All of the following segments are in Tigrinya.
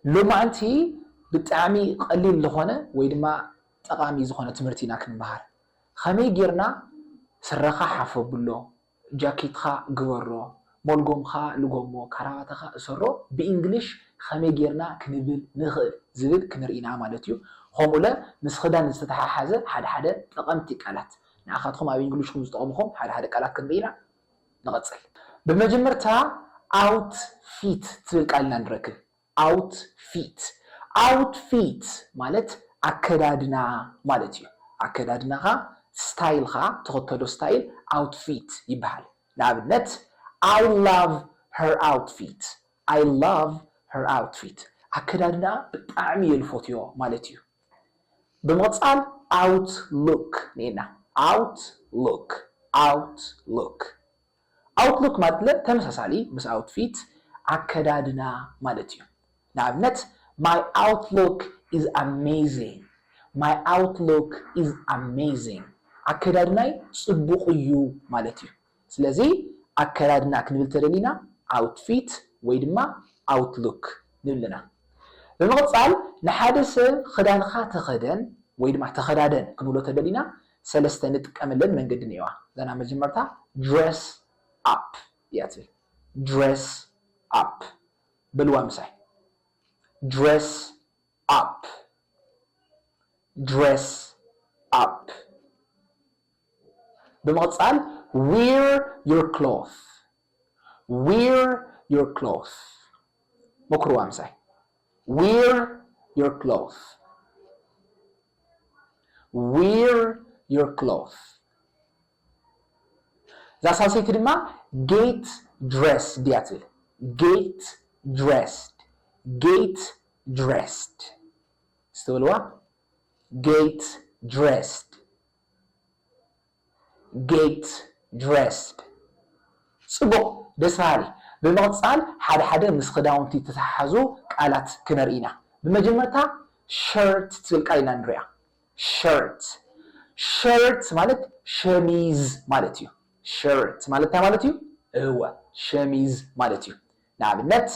ሎማዓንቲ ብጣዕሚ ቀሊል ዝኾነ ወይ ድማ ጠቓሚ ዝኾነ ትምህርቲ ኢና ክንመሃር። ከመይ ጌርና ስረኻ ሓፍ ኣብሎ፣ ጃኬትኻ ግበሮ፣ ሞልጎምኻ ልጎሞ፣ ካራባታኻ እሰሮ ብእንግሊሽ ከመይ ጌርና ክንብል ንኽእል ዝብል ክንርኢ ኢና ማለት እዩ። ከምኡለ ምስ ክዳን ዝተተሓሓዘ ሓደ ሓደ ጠቐምቲ ቃላት ንዓኻትኩም ኣብ እንግሊሽኩም ዝጠቕምኹም ሓደ ሓደ ቃላት ክንርኢ ኢና። ንቐጽል። ብመጀመርታ ኣውትፊት ትብል ቃል ኢና ንረክብ። ኣውትፊት ኣውትፊት ማለት ኣከዳድና ማለት እዩ። ኣከዳድናኻ ስታይልኻ ትኽተሎ ስታይል ኣውትፊት ይበሃል። ንኣብነት I love her outfit I love her outfit ኣከዳድና ብጣዕሚ እየ ልፎትዮ ማለት እዩ። ብምቕጻል ኣውትሉክ ኔና ኣውትሉክ ኣውትሉክ ኣውትሉክ ማለት ተመሳሳሊ ምስ ኣውትፊት ኣከዳድና ማለት እዩ። ንኣብነት my outlook is amazing my outlook is amazing ኣከዳድናይ ጽቡቕ እዩ ማለት እዩ። ስለዚ ኣከዳድና ክንብል ተደሊና ኣውትፊት ወይ ድማ ኣውትሉክ ንብልና። ብምቕጻል ንሓደ ሰብ ክዳንኻ ተኸደን ወይ ድማ ተኸዳደን ክንብሎ ተደሊና ሰለስተ ንጥቀመለን መንገዲ እኒዋ። እዛ መጀመርታ ድረስ ኣፕ እያ ትብል። ድረስ ኣፕ በልዋ ምሳይ። ድረስ ኣፕ ድረስ ኣፕ ብምቕጻል wear your cloth wear your cloth ሞክርዋ ምሳይ። Wear your cloth wear your cloth እዛ ሳልሰይቲ ድማ get dressed እያ ትብል። Get dressed get dressed እስተውልዋ። Get dressed get dressed ጽቡቕ ደስ በሃሊ። ብምቕጻል ሓደ ሓደ ምስ ክዳውንቲ ዝተተሓሓዙ ቃላት ክነርኢ ኢና። ብመጀመርታ ሸርት ትብል ቃል ኢና ንሪኣ። ሸርት ሸርት ማለት ሸሚዝ ማለት እዩ። ሸርት ማለት እንታይ ማለት እዩ? እወ ሸሚዝ ማለት እዩ። ንኣብነት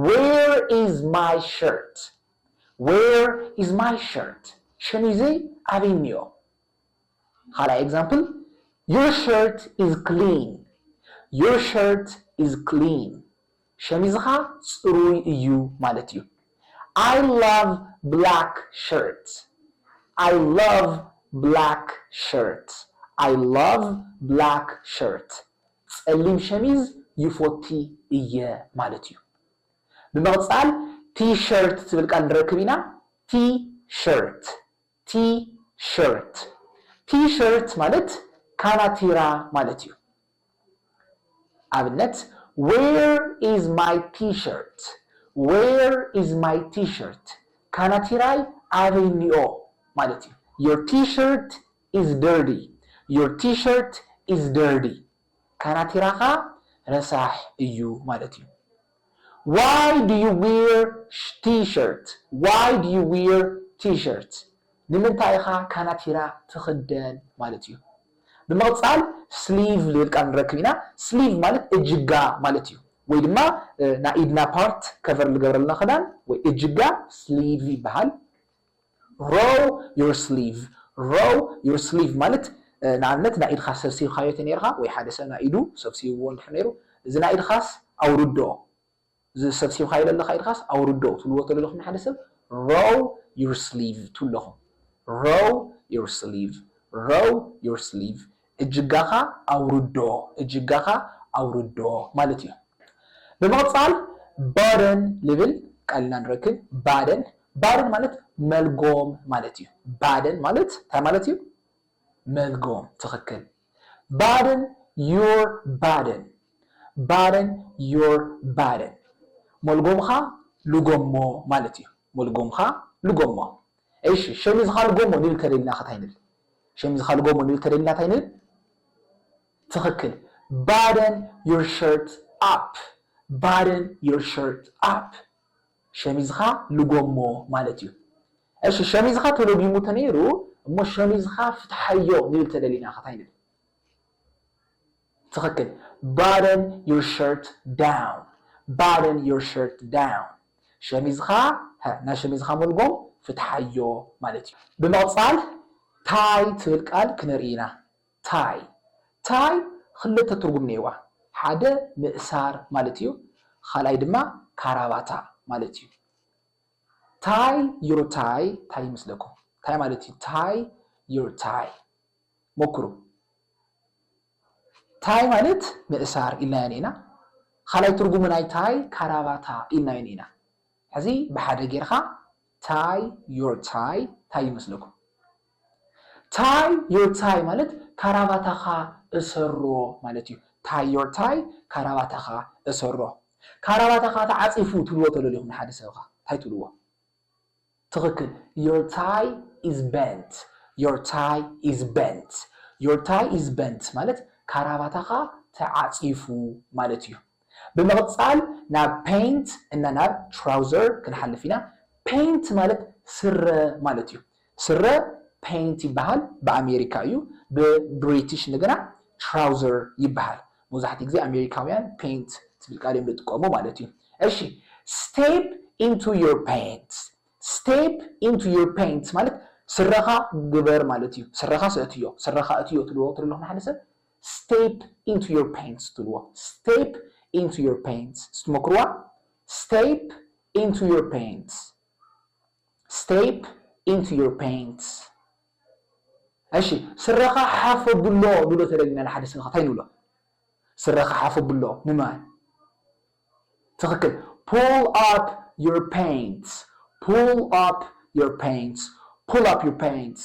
where is my shirt where is my shirt ሸሚዘይ ኣበይ እኒኦ? ካልኣይ example your shirt is clean your shirt is clean ሸሚዝኻ ጽሩይ እዩ ማለት እዩ። I love black shirt I love black shirt I love black shirt ጸሊም ሸሚዝ ይፎቲ እየ ማለት እዩ። ብምቕጻል ቲሸርት ትብል ቃል ንረክብ ኢና። ቲሸርት ቲሸርት ቲሸርት ማለት ካናቲራ ማለት እዩ። ኣብነት where is my t-shirt where is my t-shirt ካናቲራይ ኣበይ እኒኦ ማለት እዩ። Your t-shirt is dirty your t-shirt is dirty ካናቲራኻ ረሳሕ እዩ ማለት እዩ። Why do you wear t-shirt why do you wear t-shirt ንምንታይ ኢኻ ካናቲራ ትኽደን ማለት እዩ። ብምቕጻል ስሊቭ ዝብል ቃል ንረክብ ኢና። ስሊቭ ማለት እጅጋ ማለት እዩ። ወይ ድማ ናይ ኢድና ፓርት ከቨር ዝገብረልና ክዳን ወይ እጅጋ ስሊቭ ይበሃል። Roll your sleeve roll your sleeve ማለት ንኣብነት ናይ ኢድካ ሰብሲብካዮ ተነይርካ ወይ ሓደ ሰብ ናይ ኢዱ ሰብሲብዎ እንድሕር ነይሩ እዚ ናይ ኢድካስ ኣውርዶ እዚ ሰብሲብካዮ ዘለካ ኢድካስ ኣውርዶ ትብልዎ ተሎ ኢኹም ንሓደ ሰብ roll your sleeve ትብሉ ኣለኹም። Roll your sleeve roll your sleeve እጅጋኻ ኣውርዶ እጅጋኻ ኣውርዶ ማለት እዩ። ብምቕጻል ባደን ልብል ቃል ኢና ንረክብ። ባደን ባደን ማለት መልጎም ማለት እዩ። ባደን ማለት እንታይ ማለት እዩ? መልጎም ትኽክል። Baden your baden baden your baden መልጎምኻ ልጎሞ ማለት እዩ። መልጎምኻ ልጎሞ። እሺ ሸሚዝኻ ልጎሞ ንብል ተደሊና ከ እንታይ ንብል? ሸሚዝኻ ልጎሞ ንብል ተደሊና እንታይ ንብል? ትኽክል። Baden your shirt up baden your shirt up ሸሚዝኻ ልጎሞ ማለት እዩ። እሺ ሸሚዝኻ ተለጊሙ ተነይሩ እሞ ሸሚዝኻ ፍትሓዮ ንብል ተደሊና ከ እንታይ ንብል? ትኽክል። Button your shirt down button your shirt down ሸሚዝኻ፣ ሀ፣ ናይ ሸሚዝኻ መልጎም ፍትሓዮ ማለት እዩ። ብምቕጻል ታይ ትብል ቃል ክንርኢ ኢና። ታይ፣ ታይ ክልተ ትርጉም ነይዋ። ሓደ ምእሳር ማለት እዩ፣ ካልኣይ ድማ ካራባታ ማለት እዩ። ታይ your tie፣ ታይ ይመስለኩም? ታይ ማለት እዩ። ታይ your tie፣ ሞክሩ። ታይ ማለት ምእሳር ኢልናዮ ኢና። ካልኣይ ትርጉሙ ናይ ታይ ካራባታ ኢልናዮ ኢና። ሕዚ ብሓደ ጌርካ ታይ your tie፣ ታይ ይመስለኩም? ታይ your tie ማለት ካራባታኻ እሰሮ ማለት እዩ። ታይ your tie፣ ካራባታኻ እሰሮ። ካራባታኻ ተዓጺፉ ትብልዎ ተደሊኹም ንሓደ ሰብኻ እንታይ ትብልዎ? ትኽክል። Your tie is bent። Your tie is bent። Your tie is bent ማለት ካራባታኻ ተዓጺፉ ማለት እዩ። ብምቕጻል ናብ ፔንት እና ናብ ትራውዘር ክንሓልፍ ኢና። ፔንት ማለት ስረ ማለት እዩ። ስረ ፔንት ይበሃል፣ ብኣሜሪካ እዩ። ብብሪቲሽ እንደገና ትራውዘር ይበሃል። መብዛሕትኡ ግዜ ኣሜሪካውያን ፔንት ትብል ቃል እዮም ዝጥቀሙ ማለት እዩ። እሺ፣ step into your pants። Step into your pants ማለት ስረኻ ግበር ማለት እዩ። ስረኻ ሰእትዮ፣ ስረኻ እትዮ ትልዎ ትልኹም ንሓደ ሰብ step into your pants ትልዎ። Step into your pants። ስትሞክርዋ step into your pants። Step into your pants። እሺ፣ ስረኻ ሓፍ ኣብሎ ንብሎ ተደግና ንሓደ ሰብ እንታይ ንብሎ? ስረኻ ሓፍ ኣብሎ ንማን? ትኽክል። Pull up your pants። Pull up your pants። Pull up your pants።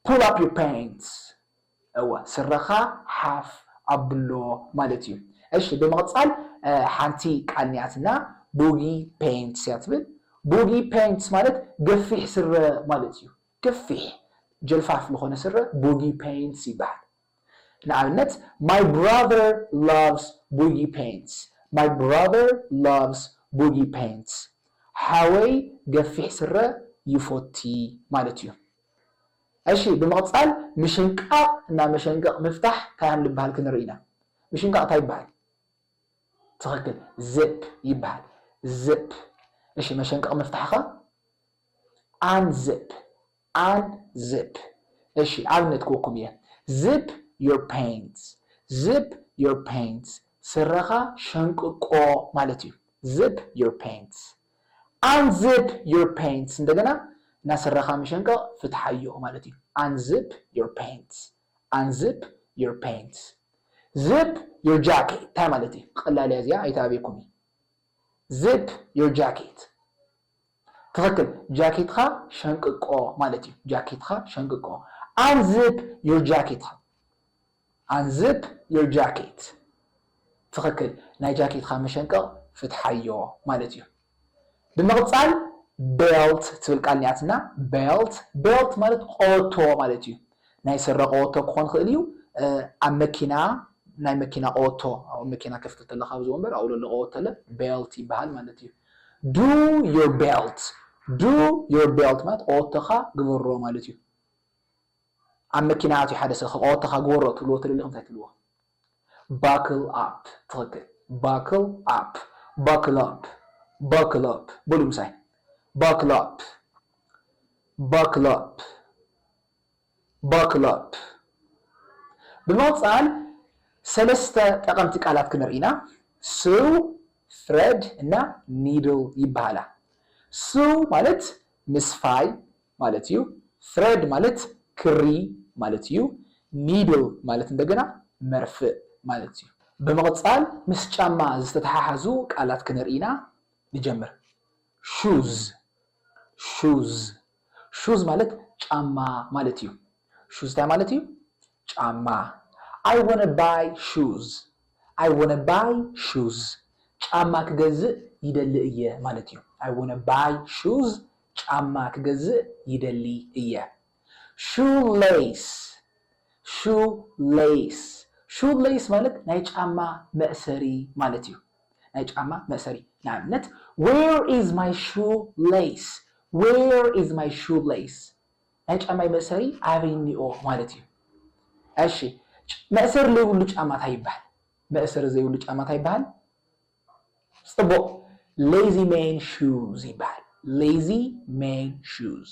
Pull up your pants። እወ፣ ስረኻ ሓፍ ኣብሎ ማለት እዩ። እሺ፣ ብምቕጻል ሓንቲ ቃል ኒያትና፣ ቦጊ ፔንትስ እያ ትብል። ቦጊ ፔንትስ ማለት ገፊሕ ስረ ማለት እዩ። ገፊሕ ጀልፋፍ ዝኾነ ስረ ቦጊ ፔንትስ ይበሃል። ንኣብነት my brother loves ቦጊ ፔንትስ። My brother loves ቦጊ ፔንትስ። ሓወይ ገፊሕ ስረ ይፎቲ ማለት እዩ። እሺ፣ ብምቕጻል ምሽንቃቕ እና መሸንቀቕ ምፍታሕ እንታይ ከም ዝበሃል ክንርኢ ኢና። ምሽንቃቕ እንታይ ይበሃል? ትኽክል፣ ዝፕ ይበሃል። ዝፕ። እሺ፣ መሸንቀቕ ምፍታሕ ኸ? Unzip። Unzip። እሺ፣ ኣብነት ክወኩም እየ። Zip your pants። Zip your pants። ስረኻ ሸንቅቆ ማለት እዩ። Zip your pants። Unzip your pants። እንደገና፣ ናይ ስረኻ መሸንቀቕ ፍትሓዮ ማለት እዩ። Unzip your pants። Unzip your pants። Zip your jacket እንታይ ማለት እዩ? ቀላል እያ እዚኣ፣ ኣይተኣብየኩም እዩ። Zip your jacket። ትኽክል፣ ጃኬትኻ ሸንቅቆ ማለት እዩ። ጃኬትኻ ሸንቅቆ። Unzip your jacket። Unzip your jacket። ትኽክል፣ ናይ ጃኬትኻ መሸንቀቕ ፍትሓዮ ማለት እዩ። ብምቕጻል ቤልት ትብል ቃል ኒኣትና። ቤልት፣ ቤልት ማለት ቀበቶ ማለት እዩ። ናይ ስረ ቀበቶ ክኾን ይኽእል እዩ። ኣብ መኪና፣ ናይ መኪና ቀበቶ፣ ኣብ መኪና ከፍቲ ተለኻ ኣብዚ ወንበር ኣብኡ ዘሎ ቀበቶ ኣለ፣ ቤልት ይበሃል ማለት እዩ። Do your belt። Do your belt ማለት ቀበቶኻ ግበሮ ማለት እዩ። ኣብ መኪና ኣትዩ ሓደ ሰብ ቀበቶኻ ግበሮ ትብልዎ ተደሊኹም እንታይ ትብልዎ? Buckle up። ትኽክል። Buckle up። Buckle up። Buckle up። በሉ ምሳይ። Buckle up። Buckle up። Buckle up። ብምቕጻል ሰለስተ ጠቐምቲ ቃላት ክንርኢ ኢና። Sew፣ thread እና needle ይበሃላ። Sew ማለት ምስፋይ ማለት እዩ። Thread ማለት ክሪ ማለት እዩ። Needle ማለት እንደገና መርፍእ ማለት እዩ። ብምቕጻል ምስ ጫማ ዝተተሓሓዙ ቃላት ክንርኢ ኢና። ንጀምር። Shoes። Shoes። Shoes ማለት ጫማ ማለት እዩ። Shoes እንታይ ማለት እዩ? ጫማ። I wanna buy shoes። I wanna buy shoes። ጫማ ክገዝእ ይደሊ እየ ማለት እዩ። I wanna buy shoes። ጫማ ክገዝእ ይደሊ እየ። Shoelace። Shoelace። Shoelace ማለት ናይ ጫማ መእሰሪ ማለት እዩ። ናይ ጫማ መእሰሪ። ንኣብነት፣ Where is my shoelace? Where is my shoelace? ናይ ጫማይ መእሰሪ ኣበይ እኒኦ ማለት እዩ። እሺ፣ መእሰሪ ዘይብሉ ጫማ እንታይ ይበሃል? መእሰሪ ዘይብሉ ጫማ እንታይ ይበሃል? ጽቡቕ። lazy man shoes ይበሃል። Lazy man shoes፣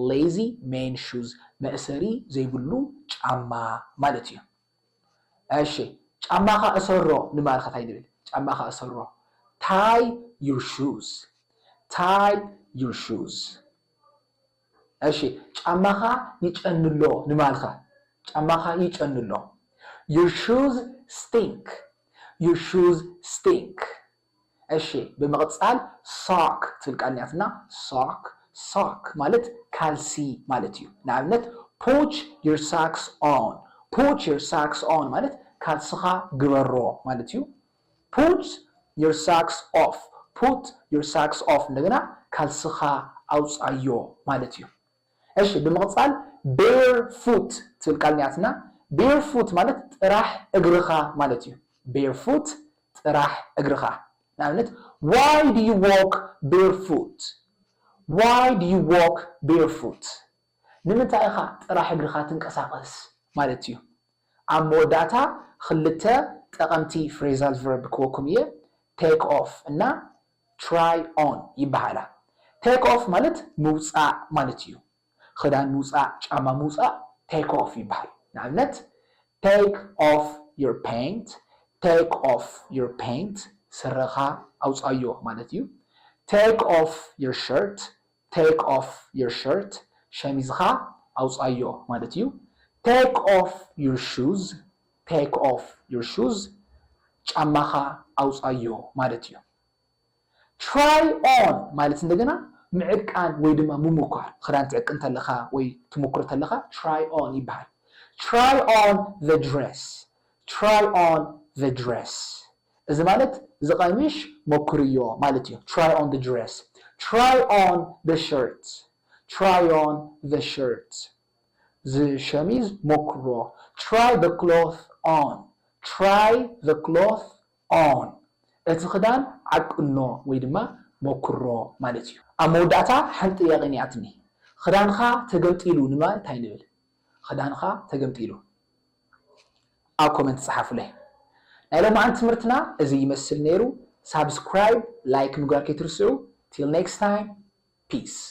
lazy man shoes፣ መእሰሪ ዘይብሉ ጫማ ማለት እዩ። እሺ፣ ጫማኻ እሰሮ ንማልካ እንታይ ንብል? ጫማኻ እሰሮ፣ tie your shoes፣ tie your shoes። እሺ፣ ጫማኻ ይጨንሎ ንማልካ፣ ጫማኻ ይጨንሎ። Your shoes stink፣ your shoes stink። እሺ፣ ብምቕጻል sock ትብል ቃል እኒኣትና። Sock፣ sock ማለት ካልሲ ማለት እዩ። ንኣብነት put your socks on፣ put your socks on ማለት ካልስኻ ግበሮ ማለት እዩ። Put your socks off፣ put your socks off እንደገና ካልስኻ ኣውጻዮ ማለት እዩ። እሺ፣ ብምቕጻል barefoot ትብል ቃል እኒኣትና። Barefoot ማለት ጥራሕ እግርኻ ማለት እዩ። Barefoot ጥራሕ እግርኻ። ንኣብነት why do you walk barefoot? Why do you walk barefoot? ንምንታይ ኢኻ ጥራሕ እግርኻ ትንቀሳቐስ ማለት እዩ። ኣብ መወዳእታ ክልተ ጠቐምቲ phrasal verb ክወኩም እየ። Take off እና try on ይበሃላ። Take off ማለት ምውፃእ ማለት እዩ። ክዳን ምውፃእ፣ ጫማ ምውፃእ take off ይበሃል። ንኣብነት take off your pant፣ take off your pant፣ ስረኻ ኣውፃዮ ማለት እዩ። Take off your shirt፣ take off your shirt፣ ሸሚዝኻ ኣውፃዮ ማለት እዩ። Take off your shoes፣ take off your shoes፣ ጫማኻ ኣውፃዮ ማለት እዩ። Try on ማለት እንደገና ምዕቃን ወይ ድማ ምሙኳር፣ ክዳን ትዕቅን ተለኻ ወይ ትሙክር ተለኻ try on ይበሃል። Try on the dress፣ try on the dress፣ እዚ ማለት እዚ ቀሚሽ ሞክርዮ ማለት እዩ። Try on the dress፣ try on the shirt፣ try on the shirt፣ እዚ ሸሚዝ ሞክሮ። Try the cloth on፣ try the cloth on፣ እቲ ክዳን ዓቅኖ ወይ ድማ ሞክሮ ማለት እዩ። ኣብ መወዳእታ ሓንቲ ጥያቄ እኒኣትኒ። ክዳንኻ ተገምጢሉ ንማል እንታይ ንብል? ክዳንኻ ተገምጢሉ ኣብ comment ጸሓፉለይ። ናይ ሎማዓንቲ ትምህርትና እዚ ይመስል ነይሩ። Subscribe፣ like ምግባር ከይትርስዑ። Till next time፣ peace።